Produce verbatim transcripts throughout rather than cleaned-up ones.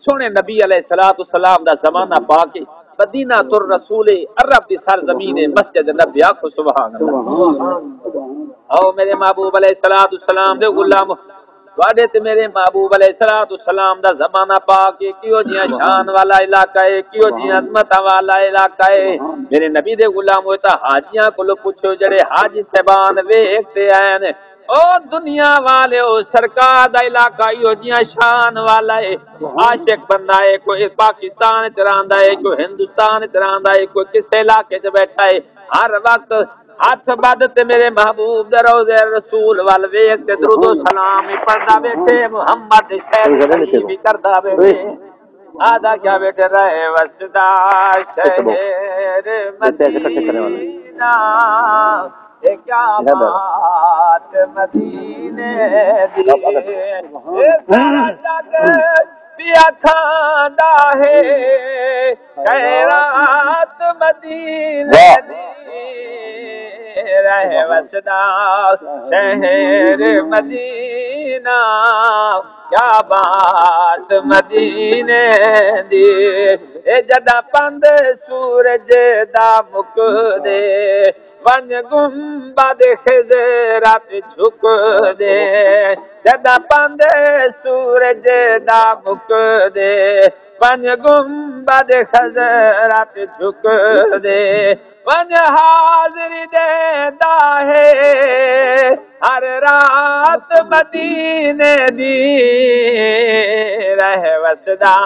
سوہݨے نبی علیہ الصلوۃ والسلام دا زمانہ پاک ہے، مدینہ الرسول ہے، عرب دی سرزمین ہے، مسجد نبوی۔ آکھو سبحان اللہ۔ او میرے محبوب علیہ الصلوۃ والسلام دے غلام، تہاݙے تے میرے محبوب علیہ الصلوۃ والسلام دا زمانہ پاک ہے، کیہو جیاں شان والا علاقہ ہے، کیہو جیاں عظمتاں والا علاقہ ہے۔ میرے نبی دے غلام، ہوئے تاں حاجیاں کولوں پچھو، جڑے حاجی صاحبان ویکھ تے آئے نے۔ او دنیا والے، او سرکار دا علاقہ ایہو جیاں شان والا ہے۔ عاشق بندہ ہے، کوئی پاکستان چ رہندا ہے، کوئی ہندوستان چ رہندا ہے، کوئی کس علاقے چ بیٹھا ہے، ہر وقت ہتھ ٻدھ تے میرے محبوب دے روضے رسول ول ویکھ تے درود و سلام ہی پڑھدا ٻیٹھے، محمد دی سیر صحیح بھی کردا ٻیٹھے۔ آہدا کیا ٻیٹھے، رہے وسدا شہر مدینہ، اے کیا بات مدینے دی، اے سارا جگ پیا کھاندا ہے خیرات مدینے دی، رہے وسدا شہر مدینہ، کیا بات مدینے دی۔ اے جݙاں پندھ سورج دا مکدے، ونڄ گنبد خضرا تے جھکدے، جݙاں پندھ سورج دا مکدے، ونڄ گنبد خضرا تے جھکدے، ونڄ حاضری ݙیندا ہے ہر رات مدینے دی، رہے وسدا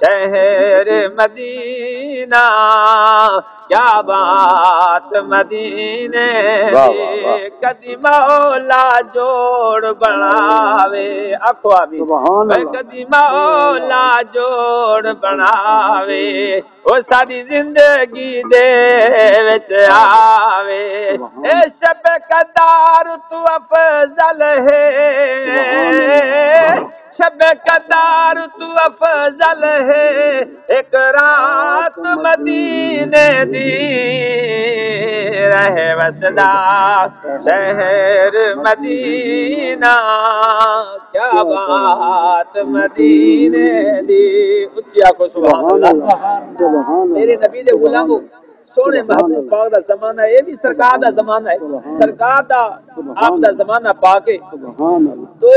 شہر مدینہ، کیا بات مدینے دی۔ واہ، واہ، واہ۔ کدی مولا جوڑ بݨاوے، آکھو آمین۔ سبحان اللہ۔ کدی مولا جوڑ بݨاوے، او ساݙی زندگی دے وچ آوے۔ سبحان اللہ۔ اے شب قدر توں افضل ہے، سبحان اللہ۔ شب قدر توں افضل ہے ہک رات مدینے دی، رہے وسدا شہر مدینہ، کیا بات مدینے دی۔ اچی آکھو سبحان اللہ۔ سبحان اللہ۔ میرے نبی دے غلامو، سوہݨے محبوب پاک دا زمانہ ہے، اے وی سرکار دا زمانہ ہے، سرکار دا آپ دا زمانہ پاک ہے۔ تو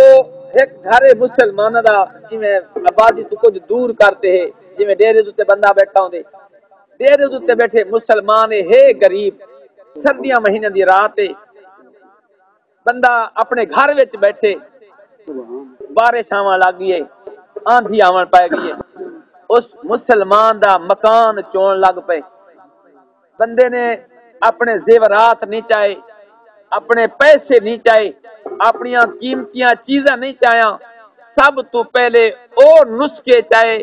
ہک گھر ہے مسلماناں دا، جیویں آبادی توں کجھ دور کر تے ہے، جیویں ڈیرے دے اتے بندہ ٻیٹھا ہوندے، ڈیرے دے اتے ٻیٹھے مسلمان ہے، ہے غریب، سردیاں مہینے دی رات ہے، بندہ اپݨے گھر وچ ٻیٹھے، بارش آوݨ لڳ ڳئی ہے، آندھی آوݨ پئے ڳئی ہے، اس مسلمان دا مکان چوݨ لڳ پئے۔ بندے نے اپݨے زیورات نہیں چائے، اپݨے پیسے نہیں چائے، اپݨیاں قیمتیاں چیزاں نہیں چایاں، سب توں پہلے او نسخے چائے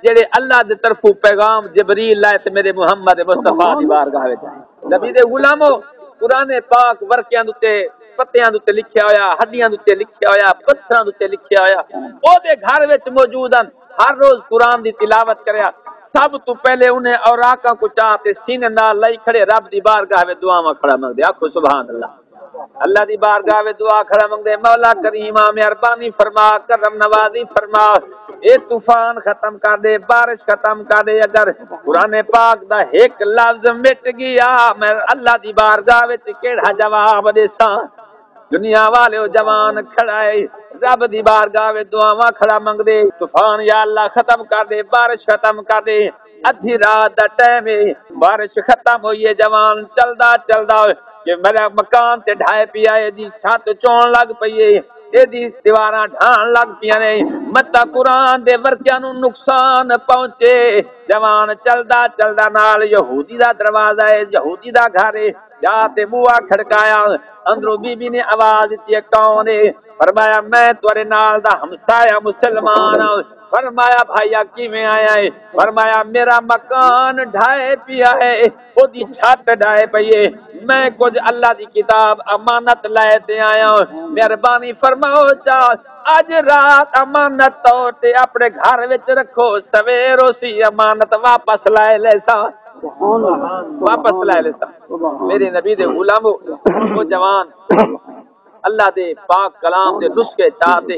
جڑے اللہ دے طرفوں پیغام جبریل لائے تے میرے محمد مصطفیٰ دی بارگاہ وچ آئے۔ نبی دے غلامو، قرآن پاک ورقیاں دے اتے، پتیاں دے اتے لکھیا ہویا، ہڈیاں دے اتے لکھیا ہویا، پتھراں دے اتے لکھیا ہویا، او دے گھر وچ موجود ہن۔ ہر روز قرآن دی تلاوت کریا۔ سب توں پہلے انہیں اوراقاں کوں چا تے سینے نال لائی کھڑے، رب دی بارگاہ وچ دعاواں کھڑا منگدے۔ آکھو سبحان اللہ۔ اللہ دی بارگاہ وچ دعا کھڑا منگدے، مولا کریما مہربانی فرما، کرم نوازی فرما، اے طوفان ختم کر دے، بارش ختم کر دے۔ اگر قرآن پاک دا ہک لفظ مٹ گیا، میں اللہ دی بارگاہ وچ کیڑھا جواب ݙیساں؟ دنیا والے، او جوان کھڑا ہے، رب دی بارگاہ وچ دعاواں کھڑا منگدے، طوفان یا اللہ ختم کر دے، بارش ختم کر دے۔ ادھی رات دا ٹائم ہے، بارش ختم ہوئی ہے، جوان چلدا چلدا کہ میرا مکان تے ڈھائے پیا ہے، دی چھت چون لگ پئی ہے، اے دی دیواراں ڈھان لگ پیاں نے، متا قرآن دے ورقیاں نوں نقصان پہنچے۔ جوان چلدا چلدا نال یہودی دا دروازہ ہے، یہودی دا گھر ہے، جا تے بوا کھڑکایا، اندروں بی بی نے آواز دتی ہے، کون ہے؟ فرمایا، میں تیرے نال دا ہمسایہ مسلمان ہاں۔ فرمایا، بھائیا کیویں آیا ہے؟ فرمایا، میرا مکان ڈھائے پیا ہے، او دی چھت ڈھائے پئی ہے، میں کچھ اللہ دی کتاب امانت لے تے آیا ہاں، مہربانی فرماؤ چا، اج رات امانت طور تے اپنے گھر وچ رکھو، سویر اسی امانت واپس لے لیساں۔ سبحان اللہ۔ واپس لے لیساں۔ سبحان اللہ۔ میرے نبی دے غلامو، او جوان اللہ دے پاک کلام دے نسخے چا تے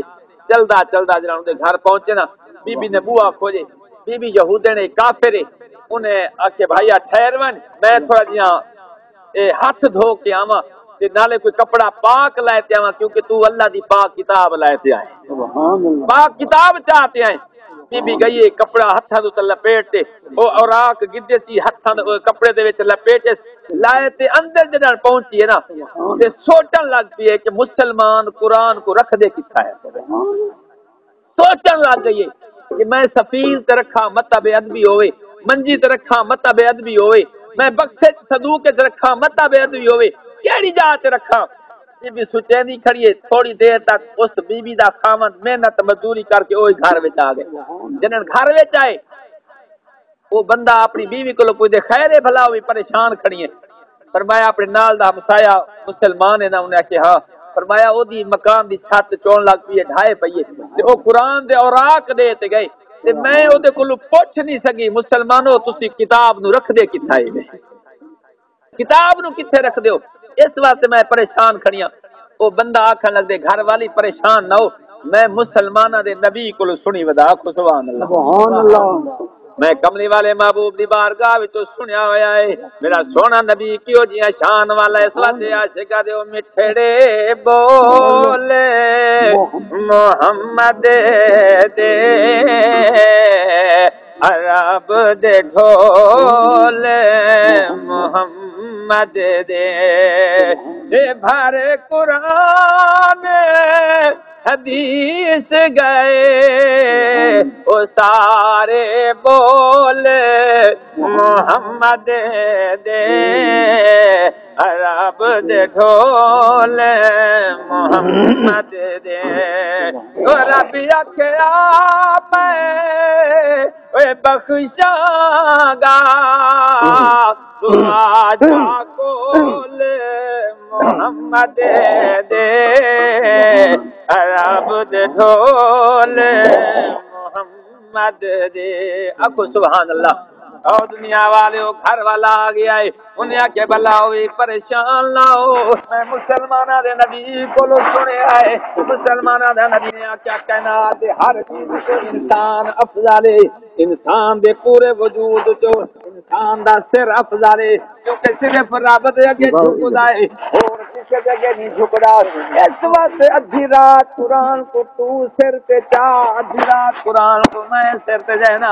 چلدا چلدا جڑا اوندے گھر پہنچے نا، بی بی نے بوا کھولے، بی بی یہودے نے کافر ہے۔ انہیں آکھے، بھائی آ ٹھہر ونج، میں تھوڑا جیاں اے ہتھ دھو کے آواں، تے نالے کوئی کپڑا پاک لائے تے آواں، کیونکہ تو اللہ دی پاک کتاب لائے تے آئے، پاک کتاب چاہ تے آئے۔ بی بی گئی ہے، کپڑا ہتھاں دے تے لپیٹ تے، او اوراق گدے سی ہتھاں دے، او کپڑے دے وچ لپیٹ تے لائے، تے اندر جݙاں پہنچی ہے نا، تے سوچݨ لڳ پئی ہے کہ مسلمان قرآن کو رکھدے کتھا ہے۔ سوچݨ لڳ ڳئی ہے کہ میں سفیر تے رکھاں، متاں بے ادبی ہووے، منجی تے رکھاں، متاں بے ادبی ہووے، میں بکسے تے صندوق تے رکھاں، متاں بے ادبی ہووے، کیڑھی جاہ تے رکھاں؟ بی بی سوچیندی کھڑی ہے۔ تھوڑی دیر تک اس بی بی دا خاوند محنت مزدوری کر کے اوہی گھر وچ آ ڳئے۔ جݙاں گھر وچ آئے، او بندہ اپݨی بیوی کولوں پچھدے، خیر ہے بھلا، او وی پریشان کھڑی ہے؟ فرمایا، اپݨے نال دا ہمسایہ مسلمان ہے نا؟ انہیں آکھیا، ہاں۔ فرمایا، او دی مکان دی چھت چوݨ لڳ پئی ہے، ڈھائے پئی ہے، تے او قرآن دے اوراق ݙے تے ڳئے، تے میں او دے کولوں پچھ نہیں سڳی، مسلمانو، تسی کتاب نو رکھدے کتھا ہے؟ کتاب نو کتھے رکھدے ہو؟ اس واسطے میں پریشان کھڑی ہاں۔ او بندہ آکھݨ لڳدے، گھر والی پریشان نہ ہو، میں مسلماناں دے نبی کولوں سݨی ودا۔ آکھو سبحان اللہ۔ سبحان اللہ۔ میں کملی والے محبوب دی بارگاہ وچوں سݨیا ہویا ہے، میرا سوہݨا نبی کیہو جیہاں شان والا ہے۔ اس واسطے عاشقاں دے او مٹھڑے بول محمد دے، عرب دے ڈھول محمد دے، اے بھر قرآن حدیث ڳئے، او سارے بول محمد دے، عرب دے ڈھول محمد دے۔ او رب آکھیا میں اوئے بخشاں گا، دعا جا کول محمد دے، عرب دے ڈھول محمد دے۔ آکھو سبحان اللہ۔ او دنیا والے، او گھر والا آ ڳیا ہے۔ انہیں آکھیا، بھلا او وی پریشان نہ ہو، میں مسلماناں دے نبی کولوں سݨیا ہے۔ مسلماناں دا نبی نے آکھیا، کائنات دے ہر چیز تے انسان افضل ہے۔ انسان دے پورے وجود چوں انسان دا سر افضل ہے، کیونکہ صرف رب دے اڳے جھکدا ہے، ہور کسے دے اڳے نہیں جھکدا۔ اس واسطے ادھی رات قرآن کو تو سر تے چا، ادھی رات قرآن کو میں سر تے جائنا۔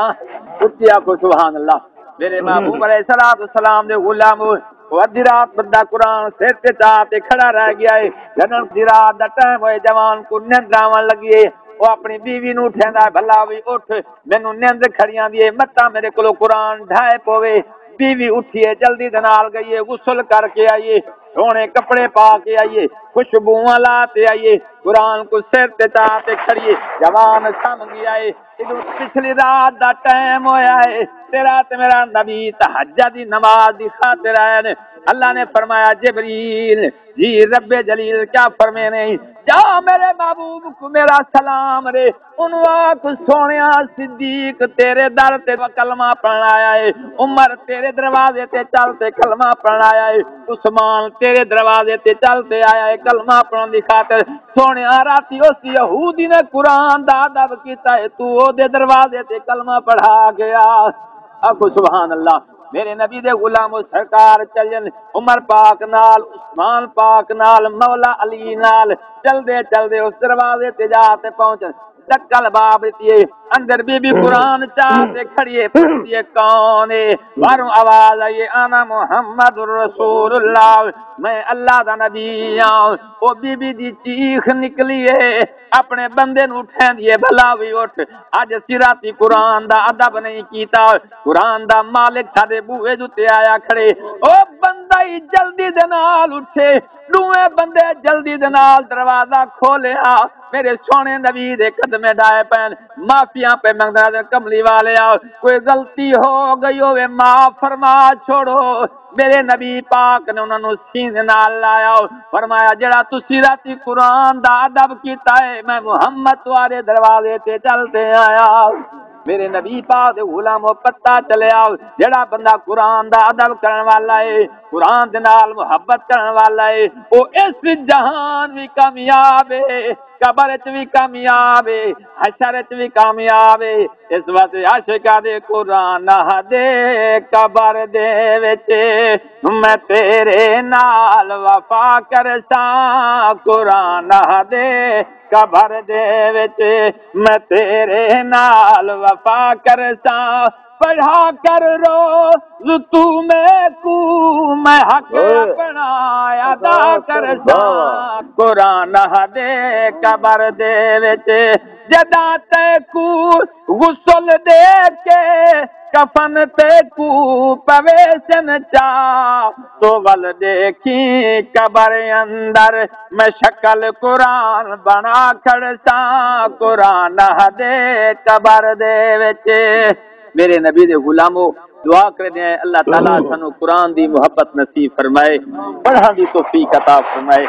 اچی آکھو سبحان اللہ۔ میرے محبوب علیہ الصلوۃ والسلام دے غلام، او ادھی رات بندہ قرآن سر تے چا تے کھڑا رہ ڳیا ہے۔ جݙاں ادھی رات دا ٹائم ہوئے، جوان کو نندر آوݨ لڳی ہے، او اپݨی بیوی نوں اٹھیندا ہے، بھلا وی اٹھ، مینوں نندر کھڑی آندی ہے، متاں میرے کولوں قرآن ڈھائے پووے۔ بیوی اٹھی ہے، جلدی دے نال ڳئی ہے، غسل کر کے آئی ہے، سوہݨے کپڑے پا کے آئی ہے، خوشبوواں لا تے آئی ہے، قرآن کو سر تے چا تے کھڑی ہے۔ جوان سم ڳیا ہے، ایݙوں پچھلی رات دا ٹائم ہویا ہے، تیرا تے میرا نبی تہجد دی نماز دی خاطر آئے نے۔ اللہ نے فرمایا، جبریل، جی رب جلیل کیا فرمیندے، جا میرے محبوب کو میرا سلام ݙے، اونوں آکھ، سوہݨیا، صدیق تیرے در تے کلمہ پڑھݨ آیا ہے، عمر تیرے دروازے تے چل تے کلمہ پڑھݨ آیا ہے، عثمان تیرے دروازے تے چل تے آیا ہے کلمہ پڑھݨ دی خاطر۔ سوہݨیا، راتی اس یہودی نے قرآن دا ادب کیتا ہے، تو او دے دروازے تے کلمہ پڑھا ڳیا۔ آکھو سبحان اللہ۔ میرے نبی دے غلام، او سرکار چلن، عمر پاک نال، عثمان پاک نال، مولا علی نال، چلدے چلدے اس دروازے تے جا تے پہنچن۔ ٹکل باب ݙتی ہے، اندر بی بی قرآن چا تے کھڑی ہے، پچھدی ہے، کون ہے؟ ٻاہروں آواز آئی ہے، انا محمد رسول اللہ، میں اللہ دا نبی ہاں۔ او بی بی دی چیخ نکلی ہے، اپݨے بندے نوں اٹھیندی ہے، بھلا وی اٹھ، اڄ اسی راتی قرآن دا ادب نہیں کیتا، قرآن دا مالک ساݙے بوہے دے اتے آیا کھڑے۔ او بندہ ہی جلدی دے نال اٹھے، ݙوہیں بندے جلدی دے نال دروازہ کھولیا، میرے سوہݨے نبی دے قدمے ݙائے پئن، معافیاں پئے منگدے، کملی والیا، کوئی غلطی ہو ڳئی ہووے، معاف فرما چھوڑو۔ میرے نبی پاک نے انہاں نوں سینے نال لایا، فرمایا، جیڑھا تسی راتی قرآن دا ادب کیتا ہے، میں محمد تہاݙے دروازے تے چل تے آیا۔ میرے نبی پاک دے غلامو، پتہ چلیا، جیڑھا بندہ قرآن دا ادب کرݨ والا ہے، قرآن دے نال محبت کرݨ والا ہے، او اس جہان وی کامیاب ہے، قبر اچ وی کامیاب ہے، حشر اچ وی کامیاب ہے۔ اس واسطے عاشقاں دے قرآن دے قبر دے وچ میں تیرے نال وفا کرساں، قرآن دے قبر دے وچ میں تیرے نال وفا کرساں۔ پڑھا کر روز تو میکوں، میں حق اپݨا ادا کرساں۔ قرآن دے قبر دے وچ جݙاں تیکوں غسل ݙے کے کفن تیکوں پویسن چا، تو ول ݙیکھیں قبر اندر میں شکل قرآن بݨا کھڑساں، قرآن دے قبر دے وچ۔ میرے نبی دے غلامو، دعا کریندے ہیں اللہ تعالیٰ سانوں قرآن دی محبت نصیب فرمائے، پڑھݨ دی توفیق عطا فرمائے۔